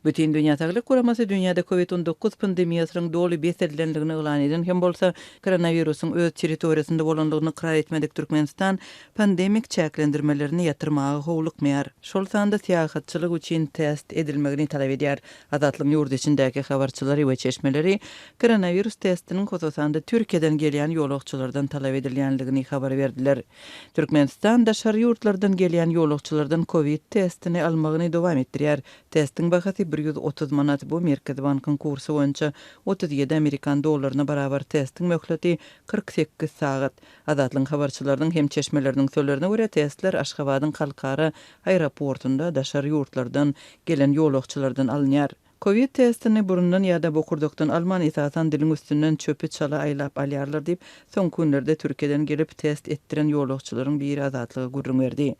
Bütindünýä Saglyk Guramasy dünýäde Covid 19 pandemiýasynyň doly bes edilendigini yglan eden hem bolsa, koronawirusyň öz territoriýasynda bolandygyny ykrar etmedik Türkmenistan pandemik çäklendirmelerini ýatyrmaga howlukmaýar. Şol sanda syýahatçylyk üçin test edilmegini talap edýär. Azatlygyň ýurt içindäki habarçylary we çeşmeleri koronawirus testiniň hususan-da Türkiýeden gelýän ýolagçylardan talap edilýändigini habar berdiler. Türkmenistan daşary ýurtlardan gelýän ýolagçylardan kowid testini almagyny dowam etdirýär. Testiň bahasy 130 manat, bu Merkezi bankyň kursy boýunça 37 amerikan dollaryna barabar. Testiň möhleti 48 sagat. Azatlygyň habarçylarynyň hem çeşmeleriniň sözlerine görä, testler Aşgabadyň halkara aeroportunda daşary ýurtlardan gelen ýolagçylardan alynýar. Kowid testini burundan ýa-da bokurdakdan alman, esasan diliň üstünden çöpi çala aýlap alýarlar diýip, soňky günlerde Türkiýeden gelip, test etdiren ýolagçylaryň biri Azatlyga gürrüň berdi.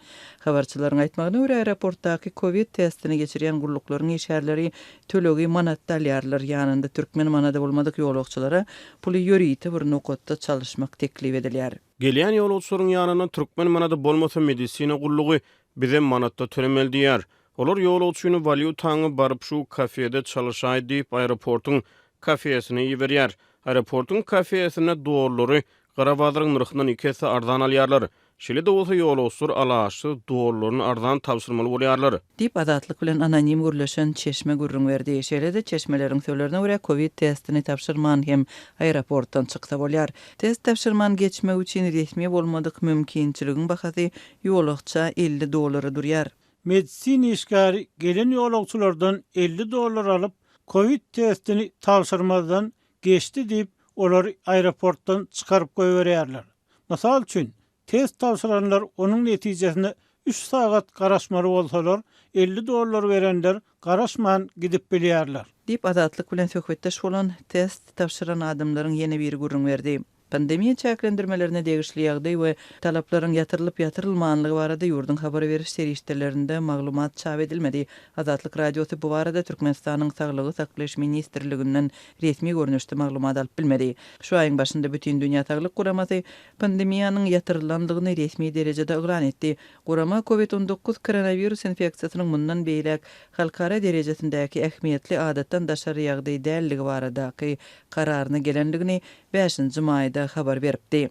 Habarçylaryň aýtmagyna görä, aeroportdaky kowid testini geçirýän gulluklaryň işgärleri tölegi manatda alýarlar, ýanynda türkmen manady bolmadyk ýolagçylara puly ýörite bir nokatda çalyşmak teklip edilýär. Gelýän ýolagçylaryň ýanynda türkmen manady bolmasa medisina gullugy bize manatda tölemeli diýýär. Olar ýolagçyny walýutaňy baryp şu kafede çalyşaý diýip aeroportyň kafesine iberýär. Aeroportyň kafesinde dollary gara bazaryň nyrhyndan iki esse arzan alýarlar. Şeýle-de bolsa ýolagçylar alaçsyz dollaryny arzan tabşyrmaly bolýarlar. Diýip, Azatlyk bilen anonim gürleşen çeşme gürrüň berdi. Şeýle-de, çeşmeleriň sözlerine görä, kowid testini tabşyrman hem aeroportdan çyksa bolýar. Test tabşyrman geçmek üçin resmi bolmadyk mümkinçiligiň bahasy ýolagça 50 dollara durýar. Medisina işgäri gelen ýolagçylardan 50 dollar alyp, kowid testini tabşyrmazdan geçdi diýip, olary aeroportdan çykaryp goýberýärler. Mysal üçin, test tabşyranlar onuň netijesine üç sagat garaşmaly bolsalar, 50 dollar berenler garaşman gidip bilýärler. Diýip, Azatlyk bilen söhbetdeş bolan test tabşyran adamlaryň ýene biri gürrüň berdi. Pandemiýa çäklendirmelerine degişli ýagdaý we talaplaryň ýatyrylyp-ýatyrylmanlygy barada ýurduň habar beriş serişdelerinde maglumat çap edilmedi. Azatlyk Radiosy bu barada Türkmenistanyň Saglygy saklaýyş ministrliginden resmi görnüşde maglumat alyp bilmedi. Şu aýyň başynda Bütindünýä Saglyk Guramasy pandemiýanyň ýatyrylandygyny resmi derejede yglan etdi. Gurama Covid 19 koronawirus infeksiýasynyň mundan beýläk halkara derejesindäki ähmiýetli adatdan daşary ýagdaý däldigi baradaky kararyna gelendigini bäşinji maýda habar beripdi.